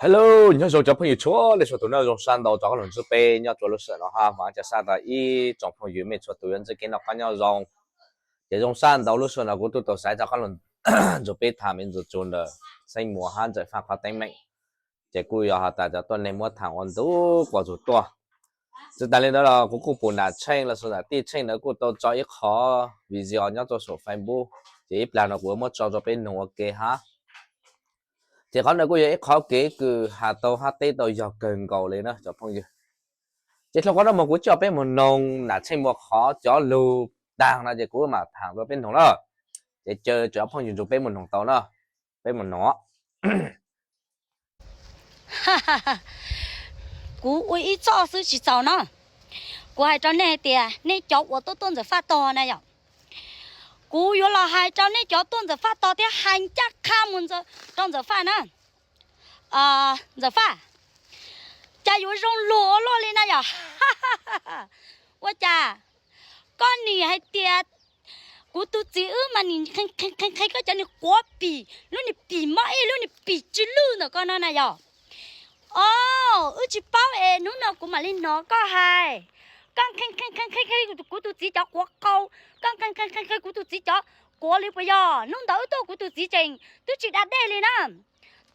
Hello, nyob zoo cov phooj ywg txhua leej txhua tus nawb, zoo sab ntau rov qab los ntsib peb nyob rau lub sij hawm no ha, vam thiab xav tas ib tsoom phooj ywg mej txhua tus yuav ntsib kev noj qab nyob zoo. Ces zoo sab ntau lub sij hawm no kuv tub tau xaiv rov qab los nrog peb tham me ntsis txog ntawm Xeeb Muas hab Ntxawm Faj qhov teeb meem. Ces kuj yog has tas cov tuaj neeg muab tham ua ntu quas txug tuaj. Tsis tas li ntawd los kuv kuj pum nam Tsheej los sis nam tij Tsheej ntawd kuj tau tso ib qhov video nyob rau saum Facebook, ces ib plag no kuv muab tso rau peb noog ua ke hab. Ces qhov ntawd kuj yog ib qhov kev kws has tau hab teb tau yog kawg nkaus li na cov phooj ywg. Ces dlhau qhov no mus kuv coj peb mus noog nam Tsheej Muas qhov cov lug taag no ces kuv mam tham rau peb noog na. Ces caw cov phooj ywg nrug peb mus noog tau na. Peb mus noog. Kuv ua ib txoj xwb tsis txaus no. Kuv hais rau nej hais tias nej cov uas tuaj tuaj Ntxawm Faj tog na yom, kuv yuav los hais rau nej cov tuaj Ntxawm Faj tog thiab hais ncaj qha mus rau Ntxawm Faj na. Ntxawm Faj, cas yuav zoo luag ua luaj li na yom? Ua cas koj nim hais tias kuv tus txiv wb mas nim nqhis nqhis koj cov niag quav pim, lub niag pim mob ej, lub niag pim tsw lwj ntawm koj no na yom? O, wb tsis paub es hnub no kuv mam li hnov koj hais. Koj nqhis nqhis kuv tus txiv cov quav qau, koj nqhis nqhis kuv tus txiv cov quav li puas yog? Hnub ntawd wb tuaj kuv tus txiv tseem twb tsis da dej li na.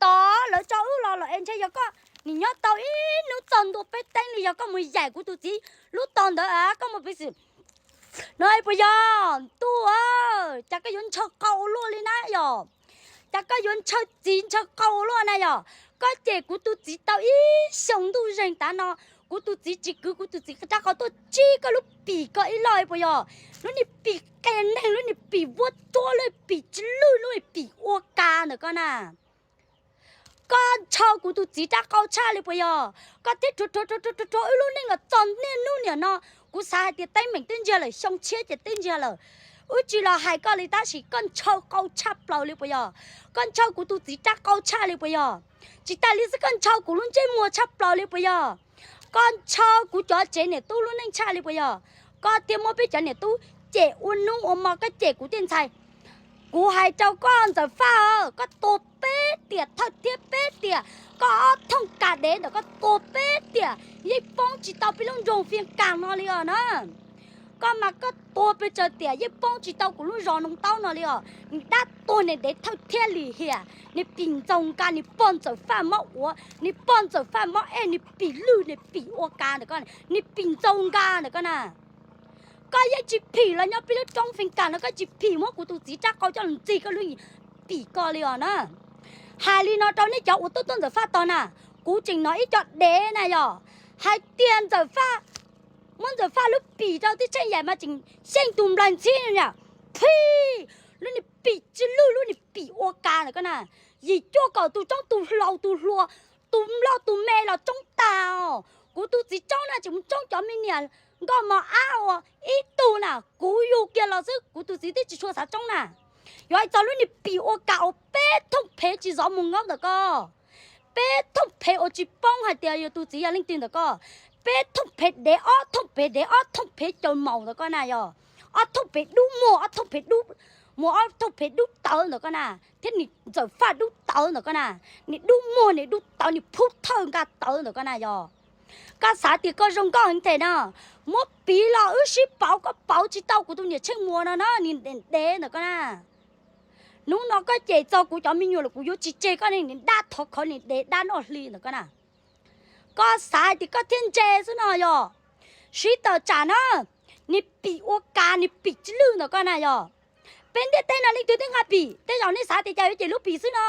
Tos lawv tso wb los los es ntshe yog koj nim nyob tau ib hnub txog ntua peb teeb li yog koj mus yaim kuv tus txiv lub tog ntawd koj mus piv xwm no puas yog? Ntuj, cas koj yuav ntshaw qau ua luaj li na yom? Cas koj yuav ntshaw txiv ntshaw qau ua luaj na yom? Koj cem kuv tus txiv tau ib xyoos ntuj zeeg tav no, kuv tus txiv tsis kwv kuv tus txiv rab qau tuaj tsib koj lub pim ko ib loj puas yog? Lub niag pim qia neeg, lub niag pim vuab tsuab, lub pim tsw lwj, lub pim ua ka ntawm koj na. Koj ntshaw kuv tus txiv rab qau tshaj li puas yog? Koj thiaj rhuav rhuav rhuav rhuav wb lub neej los txog niaj hnub niam no. Kuv xav hais tias teeb meem twb ntsiag lawm, xyoo tshiab ces twb ntsiag lawm. Wb tsis los hais koj li tab sis koj ntshaw qau tshaj plaws li puas yog? Koj ntshaw kuv tus txiv rab qau tshaj li puas yog? Tsis tas li xwb koj ntshaw kuv lub ntsej muag tshaj plaws li puas yog? Koj ntshaw kuv cov tsev niam tub lub neej tshaj li puas yog? Koj thiaj muab peb cov niam tub cem ua hnub ua hmo, koj cem kuv tej ntxhais. Kuv hais rau koj Ntxawm Faj, koj tuag peb tiam thawj thiab peb tiam, koj ob thooj kas dev ntawm koj tuag peb tiam yeej poob tsis tau peb lub nroog Fiaj Kas no li os na. Koj mas koj tuag pes tsawg tiam yeej poob tsis tau kuv lub zos Noo Taub no li os. Niag dab tuag niag dev thawj thiab lim hiam, niag pim ntxaug nka, niag pog Ntxawm Faj mob uav, niag pog Ntxawm Faj mob ej, niag pim lwj, niag pim ua ka ntawm koj, niag pim ntxaug nka ntawm koj na. Koj yeej tsis phim los nyob peb lub roob Fiaj Kas no, koj tsis phim muab kuv tus txiv rab qau coj los ntxig koj lub pim ko li os na. Hais li no rau nej cov uas tuaj tuaj Ntxawm Faj tog na, kuv tseem hnov ib co dev na yog hais tias Ntxawm Faj, muab Ntxawm Faj lub pim rau tib tsheej yaim mas tseem xyeej tus nplaig ntxhib na. Phim, lub niag pim tsw lwj, lub niag pim ua ka ntawm koj na. Yim cuaj kaum tus tsoob tus hlau tus hluas, tus nplog tus me los tsoob tag. Kuv tus txiv tsoob na tseem mus tsoob cov me niam nkauj mos ab uas ib tug na, kuv yug kiag los xwb, kuv tus txiv twb tsis tshua xav tsoob na. Yog hais txog lub niag pim ua ka uas peb thooj phev tsis zov mus nkaub ntawm koj, peb thooj phev uas tsis paub hais tias yog tus txiv yog leej twg ntawm koj, peb thooj phev dev, ob thooj phev dev, ob thooj phev caws maus ntawm koj na yog, ob thooj phev dub muag, ob thooj phev dub muag, ob thooj phev dub tawv ntawm koj na, thiab niag Ntxawm Faj dub tawv ntawm koj na, niag dub muag, niag dub tawv, niag phub thawj nka tawv ntawm koj na yog. Koj xav tias koj zoo nkauj heev them no, muab piv los wb sib pauv, koj pauv tsis tau kuv tus niam Tsheej Muas no na, niag dev ntawm koj na. Hnub no koj cem txog kuv cov me nyuam lawm kuv yuav tsis tseg koj, niag dab thov khawv, niag dev dab noj hli ntawm koj na. Koj xav hais tias koj thiaj ntse xwb no yog. Sib tawm tsam na, niag pim ua ka, niag pim tsw lwj ntawm koj na yog. Peb ntiaj teb no leej twg twb nqa pim, tej zaum nej xav tias cas yuav cem lub pim xwb no.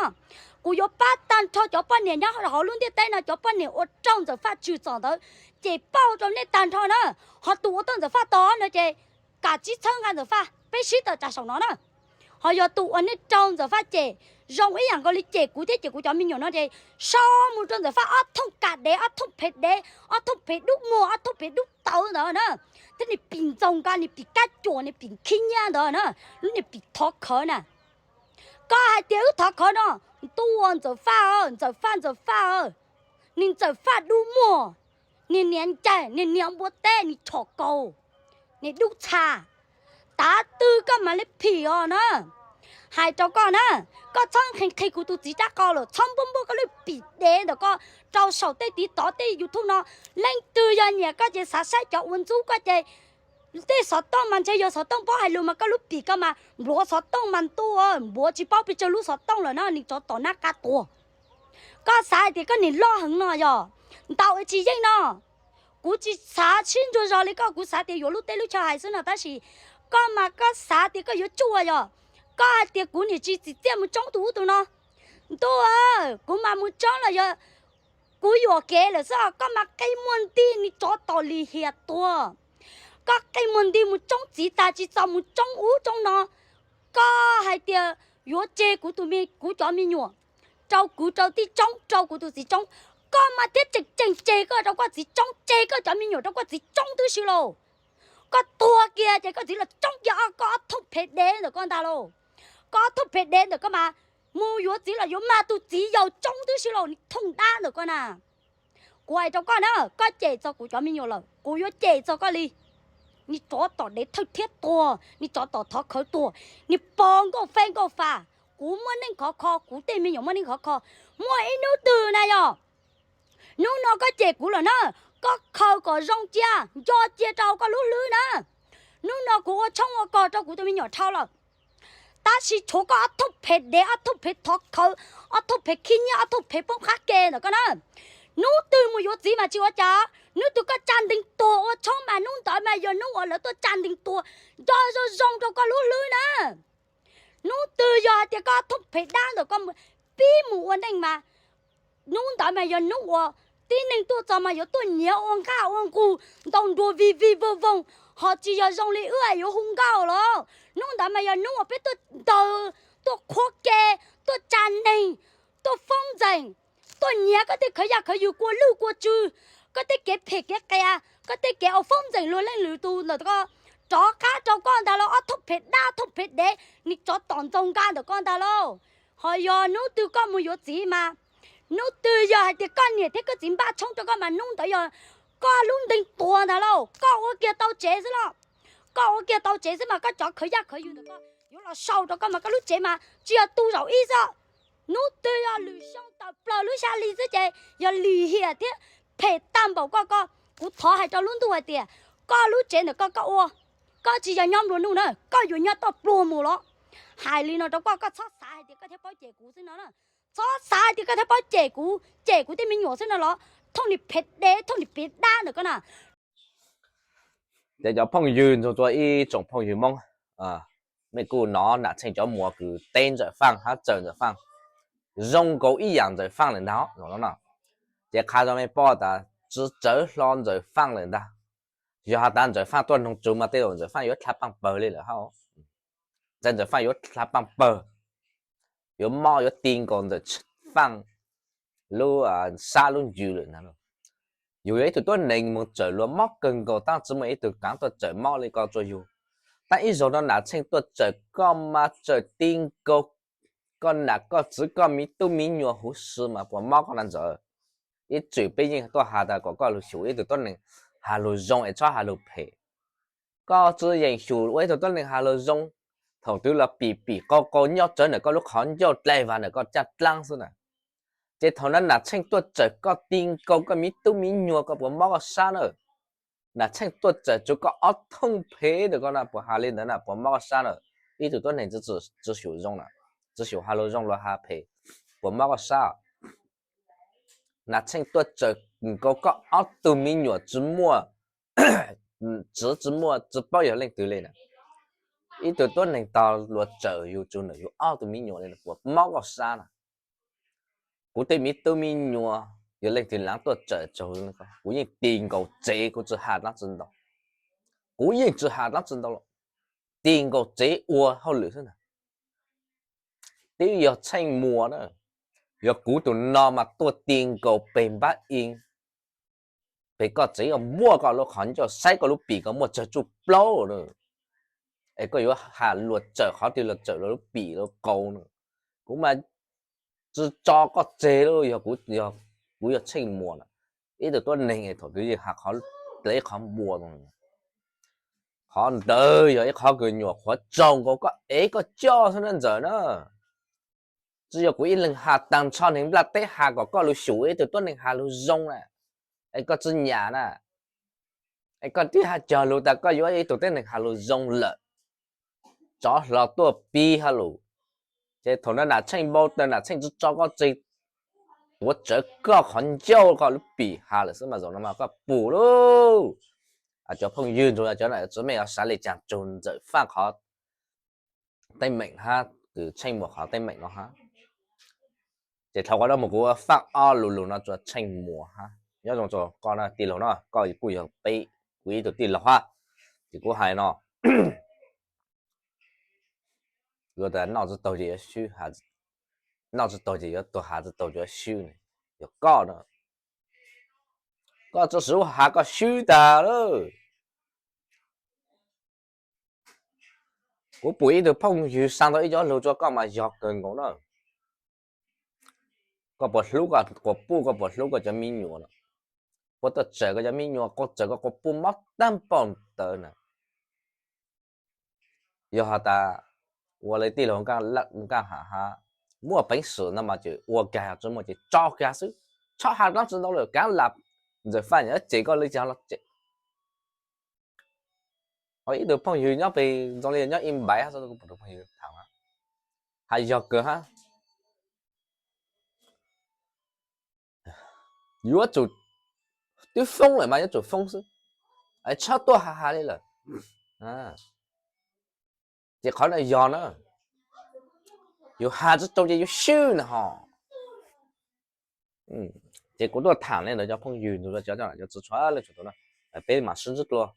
Kuv yuav pab tag nrho cov poj niam nyob hauv lub ntiaj teb no, cov poj niam uas raug Ntxawm Faj tswm txom ntawd, ces pauj rau nej tag nrho na. Ho tus uas tuaj Ntxawm Faj tog no ces kam tsib txhawb nqa Ntxawm Faj, peb sib tawm tsam saum no na. Ho yog tus uas nej raug Ntxawm Faj cem zoo ib yam nkaus li cem kuv thiab cem kuv cov me nyuam no ces so mus rau Ntxawm Faj ob thooj kas dev, ob thooj phev dev, ob thooj phev dub muag, ob thooj phev dub tawv ntawd na, thiab niag pim ntxaug nka, niag pim kab cuam, niag pim khib nyiab ntawd na, lub niag pim thov khawv na. Koj hais tias wb thov khawv no, ntuj, Ntxawm Faj, Ntxawm Faj, Ntxawm Faj, niag Ntxawm Faj dub muag, niag niam ncaig, niag niam npua teb, niag tshom kaus, niag dub txha, tav twg koj mam li phim os na. Hais rau koj na, koj txhob nqhis nqhis kuv tus txiv rab qau lawm, txhob npuaj npuaj koj lub pim dev ntawm koj rau saum tej tiv tov tej YouTube no. Leej twg yog nyiam koj ces xav saib cov ua ntxub koj ces tej xov tooj mas ntshe yog xov tooj paub hais lus mas koj lub pim koj mas npluav xov tooj mas ntuj, npluav tsis paub pes tsawg lub xov tooj lawm na, nim tsov tom nab qa tuag. Koj xav hais tias koj nim loj heev no yog ntau tsis yeej no. Kuv tsis xav sib ntsuas zog li koj, kuv xav tias yuav lub teb lub chaw hais xwb no tab sis koj mas koj xav tias koj yuav tsuaj yog. Koj hais tias kuv nim tsis tsim txiaj mus tsoob tus ub tus no. Ntuj, kuv mas mus tsoob los yog kuv yuam kev lawm xwb, koj mas qi muag nti, nim tsov tom lim hiam tuag. Koj qi muag nti mus tsoob txiv tas tsis txog mus tsoob ub tsoob no. Koj hais tias yuav tseg kuv tus me, kuv cov me nyuam rau kuv rau tib tsoob rau kuv tus txiv tsoob. Koj mas thiab tseem tseem tseg koj rau koj txiv tsoob, tseg koj cov me nyuam rau koj txiv tsoob twb si lauj. Koj tuag kiag ces koj txiv los tsoob kiag koj ob thooj phem dev ntawm koj ntag lauj. Koj ob thooj phem dev ntawm koj mas mus yuav txiv los yuav mag tus txiv yaus tsoob twb si lauj, nim thooj dab ntawm koj na. Kuv hais rau koj na, koj cem txog kuv cov me nyuam lawm, kuv yuav cem txog koj li. Nim tsov tom dev thawj thiab tuag, nim tsov tom thov khawv tuag, nim pog nkauj feb nkauj fas. Kuv muaj neej khov kho, kuv tej me nyuam muaj neej khov kho. Muaj ib hnub twg na yog, hnub no koj cem kuv lawm na, koj khaws kom zoo cia, nco cia rau koj lub hlwb na. Hnub no kuv ua tshoob ua kos rau kuv tus me nyuam dhau lawm, tab sis tshuav koj ob thooj phem dev, ob thooj phem thov khawv, ob thooj phem khib nyiab, ob thooj phem poob qab ke ntawm koj na. Hnub twg mus yuav txiv mas tsis ua cas, hnub twg koj tsa nteeg tuag ua tshoob mas hnub ntawd mas yog hnub uas lawv tuaj tsa nteeg tuag, nco zoo zoo rau koj lub hlwb na. Hnub twg yog hais tias koj ob thooj phem dab ntawm koj pib mus ua neej mas hnub ntawd mas yog hnub uas tib neeg tuaj txog mas yuav tuaj nyiav ua nqaj ua nqug, ntaus nruas vig vig voog voog, ho tsis yog zoo li wb yuav hu nkauj los. Hnub ntawd mas yog hnub uas peb tuaj ntawg, tuaj qhuab ke, tuaj tsa neeg, tuaj foob ntxeem, tuaj nyiav koj tej khawv yaj khawv yug kua lwj kua tsw, koj tej kev phem kev qias, koj tej kev ua foob ntxeem luag leej lwm tus ntawm koj, rov qab rau koj ntag lauj, ob thooj phem dab thooj phem dev, nim tsov tom ntxoog nqa ntawm koj ntag lauj. Ho yog hnub twg koj mus yuav txiv mas, hnub twg yog hais tias koj niam thiab koj txiv npaj tshoob rau koj mas hnub ntawd yog koj lub ntees tuag ntag lauj. Koj ua kiag tau tsev xwb los, koj ua kiag tau tsev xwb mas koj cov khawv yaj khawv yug ntawm koj yuav los sau rau koj mas koj lub tsev mas tsis yog tu zaum ib xwb. Hnub twg yog lwm xyoo tawm plaws lub xya hli xwb ces yog lim hiam thiab phem tag npaum koj. Koj, kuv thov hais rau lub ntuj hais tias koj lub tsev ntawm koj, koj ua, koj tsis yog nyob nplua nuj na, koj yuav nyob toj pluag mus los. Hais li no rau koj, koj txhob xav hais tias koj thiaj paub cem kuv xwb no na. Txhob xav hais tias koj thiaj paub cem kuv, cem kuv tej me nyuam xwb no los. Thooj nim phem dev, thooj nim phem dab ntawm koj na. Ces cov phooj ywg ntxuag txua ib tsoom phooj ywg Hmoob, mej kuj nov Nam Tsheej cov muam kws teb Ntxawm Faaj hab txawm Ntxawm Faaj zoo nkaus ib yam Ntxawm Faaj lawm ntag no. Ces qha rau mej paub tas tsi tsawv hlo Ntxawm Faaj lawm ntag. Yog has tas Ntxawm Faaj tuaj noog tswv mas tej zaum Ntxawm Faaj yuav dlha paaj pawg li lawm hab. Ntxawm Faaj yuav dlha paaj pawg, yuav mob yuav ti nkaus Ntxawm Faaj lub sab lub ntsws lawm ntag. Yus yog ib tug tuab neeg moog txawm luag mob kawg nkaus tab tsi muaj ib tug kaav tuaj txawm mob li koj rua yug. Tab ib zaug no Nam Tsheej tuaj txawm koj mas txawm ti nkaus koj nam koj txiv koj miv tub miv nyuam huv si mas puas mob koj na Ntxawm? Ib txwm peb yeej tuaj has tas kom koj lug xyum ib tug tuab neeg has lug zoo es txhob has lug phem. Koj tsi yeem xyum ua ib tug tuab neeg has lug zoo, thaum twg los pim pim qau qau nyob tsawv ntawm koj lub qhov ncauj dlaig vas ntawm koj caj dlaab xwb na. Ces thaum no Nam Tsheej tuaj txawm koj ti nkaus koj miv tub miv nyuam koj puas mob koj sab na? Nam Tsheej tuaj txawm tsuav koj ob thooj phem ntawm koj na puas has li ntawd na puas mob koj sab na? Ib tug tuab neeg tsi xyum zoo na, tsi xyum has lug zoo los has phem, puas mob koj sab? Nam Tsheej tuaj txawm nkaus koj ob tug miv nyuam tsi muaj txiv tsi muaj tsi paub yog leej twg li na. Ib tug tuab neeg tog luag txawm yug tsuag ntawm yug ob tug miv nyuam li puas mob koj sab na? Kuv tej miv tub miv nyuam yog leej twg laav tuaj txawm tsuag, kuv yeej ti nkaus tsev, kuv tsi has dlaab tsi ntau. Kuv yeej tsi has dlaab tsi ntau los, ti nkaus tsev ua hauj lwm xwb ntag. Twb yog Tsheej Muas na, yog kuv tug no mas tuaj ti nkaus peg npab ib, peg koj tsev, muaj koj lub qhov ncauj saib koj lub pim koj muaj tsawg tsuj plaub na, es koj yuav has luag txawm qhov twg los txawm luag lub pim luag qau na. Kuv mas tsi tso koj tseg lauj, yog kuv, yog kuv yog Tsheej Muas na, ib tug tuab neeg es thaum twg yeej has qhov dlav qhov npua no. Qhov ntawd yog ib qhov kws nyuam qhuav tsaug nkaus koj ev koj coj xwb na Ntxawm na. Tsi yog kuv ib leeg has taag nrho neeg nplaj teb has kom koj lug xyum ib tug tuab neeg has lug zoo na, es koj tsi nyam na, es koj tib has cog lug tas koj yuav ib tug tuab neeg has lug zoo lawm, tsov hlo tuaj pib hab lug. Ces thaum ntawd Nam Tsheej npau taws, Nam Tsheej tsi tso koj tseg, tuav tsawv koj qhov ncauj koj lub pim has lawm xwb mas zaum no mas koj pum lauj. Cov phooj ywg nrug cov nam txiv mej yuav sav le caag tsug Ntxawm Faaj qhov teeb meem hab kws Tsheej Muas qhov teeb meem no hab. Ces dhau qhov no mus kuv ua Faaj ob lug lug no rua Tsheej Muas hab. Nyob zoo rua koj na tij laug no, koj kuj yog peb kuv ib tug tij laug hab. Ces kuv has no, yuav tas noj tsi taug ces yuav swb, noj tsi taug ces yuav tuag, has tsi taug ces yuav swb ne. Yog koj no, koj tsi swb has koj swb tag lawm. Kuv pum ib tug phooj ywg xa tau ib co lug rua koj mas yog kawg nkaus na. Koj puas hlub koj quas puj, koj puas hlub koj cov me nyuam no? Puas tuaj txawm koj cov me nyuam, koj txawm koj quas puj mob tag npaum ntawd na? Yog has tas ua le tij laug Nkaj Ham hab, muaj peev xwm no mas ces ua kag, tsi muaj ces tso kag xwb, txhob has dlaab tsi ntau lawm, kaav lam Ntxawm Faaj nyob cem koj le caag los cem. Ib tug phooj ywg nyob pem zoo li nyob ib npaim hab, phooj ywg tham has yog kawg hab. Yuav tsum, twb foob lawm mas yuav tsum foob xwb, txhob tuaj has has li lawm. Ces qhov no yog na, yus has tsi tau ces yuav swb na ho. Ces kuv tuaj tham le ntawd cov phooj ywg nrug cov nam cov txiv txhua leej txhua tus na, peb mam sib ntsib dlua.